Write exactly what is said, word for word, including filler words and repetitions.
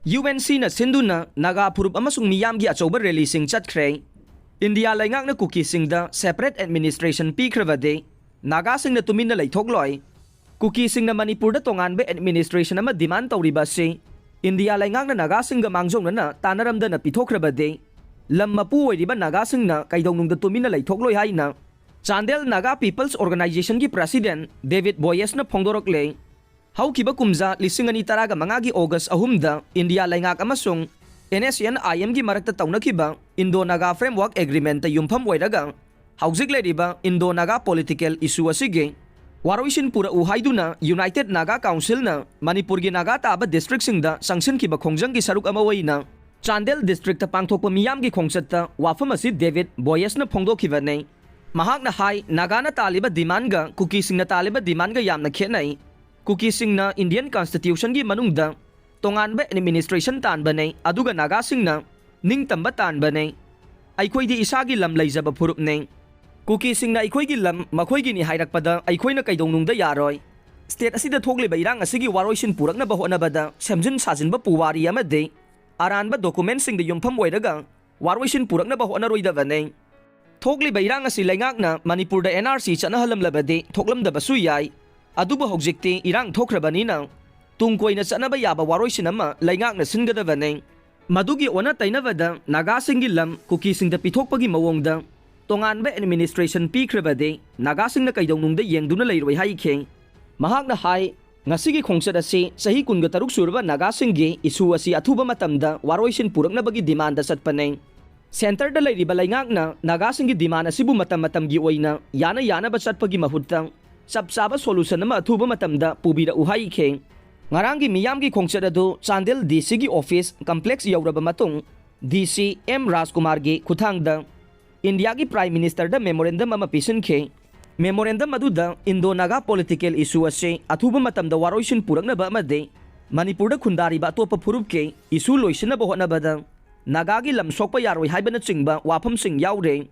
UNCꯅ ꯁꯤꯟꯗꯨꯅ ꯅꯥꯒꯥ ꯐꯨꯔꯨꯞ ꯑꯃꯁꯨꯡ ꯃꯤꯌꯥꯝꯒꯤ ꯑꯆꯧꯕ ꯔꯦꯂꯤꯁꯤꯡ ꯆꯠꯈ꯭ꯔꯦ꯫ ꯏꯟꯗꯤꯌꯥ ꯂꯩꯉꯥꯛꯅ ꯀꯨꯀꯤꯁꯤꯡꯗ separate administration ꯄꯤꯈ꯭ꯔꯕꯗꯤ ꯅꯥꯒꯥꯁꯤꯡꯅ ꯇꯨꯃꯤꯟꯅ ꯂꯩꯊꯣꯛꯂꯣꯏ꯫ ꯀꯨꯀꯤꯁꯤꯡꯅ ꯃꯅꯤꯄꯨꯔꯗ ꯇꯣꯉꯥꯟꯕ administration ꯑꯃ demand ꯇꯧꯔꯤꯕ ꯑꯁꯤ ꯏꯟꯗꯤꯌꯥ ꯂꯩꯉꯥꯛꯅ ꯅꯥꯒꯥꯁꯤꯡꯒ ꯃꯥꯡꯖꯧꯅꯅ ꯇꯥꯟꯅꯔꯝꯗꯅ ꯄꯤꯊꯣꯛꯈ꯭ꯔꯕꯗꯤ ꯂꯝ ꯃꯄꯨ ꯑꯣꯏꯔꯤꯕ ꯅꯥꯒꯥꯁꯤꯡꯅ ꯀꯩꯗꯧꯅꯨꯡꯗ ꯇꯨꯃꯤꯟꯅ ꯂꯩꯊꯣꯛꯂꯣꯏ ꯍꯥꯏꯅ ꯆꯥꯟꯗꯦꯜ ꯅꯥꯒꯥ ꯄꯤꯄꯜꯁ ꯑꯣꯔꯒꯅꯥꯏꯖꯦꯁꯟꯒꯤ ꯄ꯭ꯔꯦꯁꯤꯗꯦꯟꯠ ꯗꯦꯕꯤꯗ ꯕꯣꯌꯦꯁꯅ ꯐꯣꯡꯗꯣꯔꯛꯂꯦ꯫ ꯍꯧꯈꯤꯕ ꯀꯨꯝꯖꯥ ꯂꯤꯁꯤꯡ ꯑꯅꯤ ꯇꯔꯥꯒ ꯃꯉꯥꯒꯤ ꯑꯣꯒꯁ ꯑꯍꯨꯝꯗ ꯏꯟꯗꯤꯌꯥ ꯂꯩꯉꯥꯛ ꯑꯃꯁꯨꯡ NSCN-IMꯒꯤ ꯃꯔꯛꯇ ꯇꯧꯅꯈꯤꯕ ꯏꯟꯗꯣ ꯅꯥꯒꯥ ꯐ꯭ꯔꯦꯝꯋꯥꯔꯛ ꯑꯦꯒ꯭ꯔꯤꯃꯦꯟꯠꯇ ꯌꯨꯝꯐꯝ ꯑꯣꯏꯔꯒ ꯍꯧꯖꯤꯛ ꯂꯩꯔꯤꯕ ꯏꯟꯗꯣ ꯅꯥꯒꯥ ꯄꯣꯂꯤꯇꯤꯀꯦꯜ ꯏꯁꯨ ꯑꯁꯤꯒꯤ ꯋꯥꯔꯣꯏꯁꯤꯟ ꯄꯨꯔꯛꯎ ꯍꯥꯏꯗꯨꯅ ꯌꯨꯅꯥꯏꯇꯦꯗ ꯅꯥꯒꯥ ꯀꯥꯎꯟꯁꯤꯜꯅ ꯃꯅꯤꯄꯨꯔꯒꯤ ꯅꯥꯒꯥ ꯇꯥꯕ ꯗꯤꯁꯇ꯭ꯔꯤꯛꯁꯤꯡꯗ ꯆꯪꯁꯤꯟꯈꯤꯕ ꯈꯣꯡꯖꯪꯒꯤ ꯁꯔꯨꯛ ꯑꯃ ꯑꯣꯏꯅ ꯆꯥꯟꯗꯦꯜ ꯗꯤꯁꯇ꯭ꯔꯤꯛꯇ ꯄꯥꯡꯊꯣꯛꯄ ꯃꯤꯌꯥꯝꯒꯤ ꯈꯣꯡꯆꯠꯇ ꯋꯥꯐꯝ ꯑꯁꯤ ꯗꯦꯕꯤꯗ ꯕꯣꯌꯦꯁꯅ ꯐꯣꯡꯗꯣꯛꯈꯤꯕꯅꯤ꯫ ꯃꯍꯥꯛꯅ ꯍꯥꯏ, ꯅꯥꯒꯥꯅ ꯇꯥꯜꯂꯤꯕ ꯗꯤꯃꯥꯟꯒ ꯀꯨꯀꯤꯁꯤꯡꯅ ꯇꯥꯜꯂꯤꯕ ꯗꯤꯃꯥꯟꯒ ꯌꯥꯝꯅ ꯈꯦꯠꯅꯩ꯫ ꯀꯨꯀꯤꯁꯤꯡꯅ ꯏꯟꯗꯤꯌꯟ ꯀꯟꯁꯇꯤꯇ꯭ꯌꯨꯁꯟꯒꯤ ꯃꯅꯨꯡꯗ ꯇꯣꯉꯥꯟꯕ ꯑꯦꯗꯃꯤꯅꯤꯁꯇ꯭ꯔꯦꯁꯟ ꯇꯥꯟꯕꯅꯦ, ꯑꯗꯨꯒ ꯅꯥꯒꯥꯁꯤꯡꯅ ꯅꯤꯡꯇꯝꯕ ꯇꯥꯟꯕꯅꯦ꯫ ꯑꯩꯈꯣꯏꯗꯤ ꯏꯁꯥꯒꯤ ꯂꯝ ꯂꯩꯖꯕ ꯐꯨꯔꯨꯞꯅꯦ꯫ ꯀꯨꯀꯤꯁꯤꯡꯅ ꯑꯩꯈꯣꯏꯒꯤ ꯂꯝ ꯃꯈꯣꯏꯒꯤꯅꯤ ꯍꯥꯏꯔꯛꯄꯗ ꯑꯩꯈꯣꯏꯅ ꯀꯩꯗꯧꯅꯨꯡꯗ ꯌꯥꯔꯣꯏ꯫ ꯁ꯭ꯇꯦꯠ ꯑꯁꯤꯗ ꯊꯣꯛꯂꯤꯕ ꯏꯔꯥꯡ ꯑꯁꯤꯒꯤ ꯋꯥꯔꯣꯏꯁꯤꯟ ꯄꯨꯔꯛꯅꯕ ꯍꯣꯠꯅꯕꯗ ꯁꯦꯝꯖꯤꯟ ꯁꯥꯖꯤꯟꯕ ꯄꯨꯋꯥꯔꯤ ꯑꯃꯗꯤ ꯑꯔꯥꯟꯕ ꯗꯣꯀꯨꯃꯦꯟꯠꯁꯤꯡꯗ ꯌꯨꯝꯐꯝ ꯑꯣꯏꯔꯒ ꯋꯥꯔꯣꯏꯁꯤꯟ ꯄꯨꯔꯛꯅꯕ ꯍꯣꯠꯅꯔꯣꯏꯗꯕꯅꯤ꯫ ꯊꯣꯛꯂꯤꯕ ꯏꯔꯥꯡ ꯑꯁꯤ ꯂꯩꯉꯥꯛꯅ ꯃꯅꯤꯄꯨꯔꯗ NRC ꯆꯠꯅꯍꯜꯂꯝꯂꯕꯗꯤ ꯊꯣꯛꯂꯝꯗꯕꯁꯨ ꯌꯥꯏ꯫ ꯑꯗꯨꯕꯨ ꯍꯧꯖꯤꯛꯇꯤ ꯏꯔꯥꯡ ꯊꯣꯛꯈ꯭ꯔꯕꯅꯤꯅ ꯇꯨꯡ ꯀꯣꯏꯅ ꯆꯠꯅꯕ ꯌꯥꯕ ꯋꯥꯔꯣꯏꯁꯤꯟ ꯑꯃ ꯂꯩꯉꯥꯛꯅ ꯁꯤꯟꯒꯗꯕꯅꯤ꯫ ꯃꯗꯨꯒꯤ ꯑꯣꯟꯅ ꯇꯩꯅꯕꯗ ꯅꯥꯒꯥꯁꯤꯡꯒꯤ ꯂꯝ ꯀꯨꯀꯤꯁꯤꯡꯗ ꯄꯤꯊꯣꯛꯄꯒꯤ ꯃꯑꯣꯡꯗ ꯇꯣꯉꯥꯟꯕ ꯑꯦꯗꯃꯤꯅꯤꯁꯇ꯭ꯔꯦꯁꯟ ꯄꯤꯈ꯭ꯔꯕꯗꯤ ꯅꯥꯒꯥꯁꯤꯡꯅ ꯀꯩꯗꯧꯅꯨꯡꯗ ꯌꯦꯡꯗꯨꯅ ꯂꯩꯔꯣꯏ ꯍꯥꯏꯈꯤ꯫ ꯃꯍꯥꯛꯅ ꯍꯥꯏ, ꯉꯁꯤꯒꯤ ꯈꯣꯡꯆꯠ ꯑꯁꯤ ꯆꯍꯤ ꯀꯨꯟꯒ ꯇꯔꯨꯛ ꯁꯨꯔꯕ ꯅꯥꯒꯥꯁꯤꯡꯒꯤ ꯏꯁꯨ ꯑꯁꯤ ꯑꯊꯨꯕ ꯃꯇꯝꯗ ꯋꯥꯔꯣꯏꯁꯤꯟ ꯄꯨꯔꯛꯅꯕꯒꯤ ꯗꯤꯃꯥꯟꯗ ꯆꯠꯄꯅꯤ꯫ ꯁꯦꯟꯇꯔꯗ ꯂꯩꯔꯤꯕ ꯂꯩꯉꯥꯛꯅ ꯅꯥꯒꯥꯁꯤꯡꯒꯤ ꯗꯤꯃꯥꯟ ꯑꯁꯤꯕꯨ ꯃꯇꯝ ꯃꯇꯝꯒꯤ ꯑꯣꯏꯅ ꯌꯥꯅ ꯌꯥꯅꯕ ꯆꯠꯄꯒꯤ ꯃꯍꯨꯠꯇ ꯆꯞ ꯆꯥꯕ ꯁꯣꯂꯨꯁꯟ ꯑꯃ ꯑꯊꯨꯕ ꯃꯇꯝꯗ ꯄꯨꯕꯤꯔꯛꯎ ꯍꯥꯏꯈꯤ꯫ ꯉꯔꯥꯡꯒꯤ ꯃꯤꯌꯥꯝꯒꯤ ꯈꯣꯡꯆꯠ ꯑꯗꯨ ꯆꯥꯟꯗꯦꯜ DC ꯒꯤ ꯑꯣꯐꯤꯁ ꯀꯝꯄ꯭ꯂꯦꯛꯁ ꯌꯧꯔꯕ ꯃꯇꯨꯡ DC M ꯔꯥꯖꯀꯨꯃꯥꯔꯒꯤ ꯈꯨꯠꯊꯥꯡꯗ ꯏꯟꯗꯤꯌꯥꯒꯤ ꯄ꯭ꯔꯥꯏꯝ ꯃꯤꯅꯤꯁꯇꯔꯗ ꯃꯦꯃꯣꯔꯦꯟꯗꯝ ꯑꯃ ꯄꯤꯁꯤꯟꯈꯤ꯫ ꯃꯦꯃꯣꯔꯦꯟꯗꯝ ꯑꯗꯨꯗ ꯏꯟꯗꯣ ꯅꯥꯒꯥ ꯄꯣꯂꯤꯇꯤꯀꯦꯜ ꯏꯁꯨ ꯑꯁꯤ ꯑꯊꯨꯕ ꯃꯇꯝꯗ ꯋꯥꯔꯣꯏꯁꯤꯟ ꯄꯨꯔꯛꯅꯕ ꯑꯃꯗꯤ ꯃꯅꯤꯄꯨꯔꯗ ꯈꯨꯟꯗꯥꯔꯤꯕ ꯑꯇꯣꯞꯄ ꯐꯨꯔꯨꯞꯀꯤ ꯏꯁꯨ ꯂꯣꯏꯁꯤꯟꯅꯕ ꯍꯣꯠꯅꯕꯗ ꯅꯥꯒꯥꯒꯤ ꯂꯝ ꯁꯣꯛꯄ ꯌꯥꯔꯣꯏ ꯍꯥꯏꯕꯅꯆꯤꯡꯕ ꯋꯥꯐꯝꯁꯤꯡ ꯌꯥꯎꯔꯦ꯫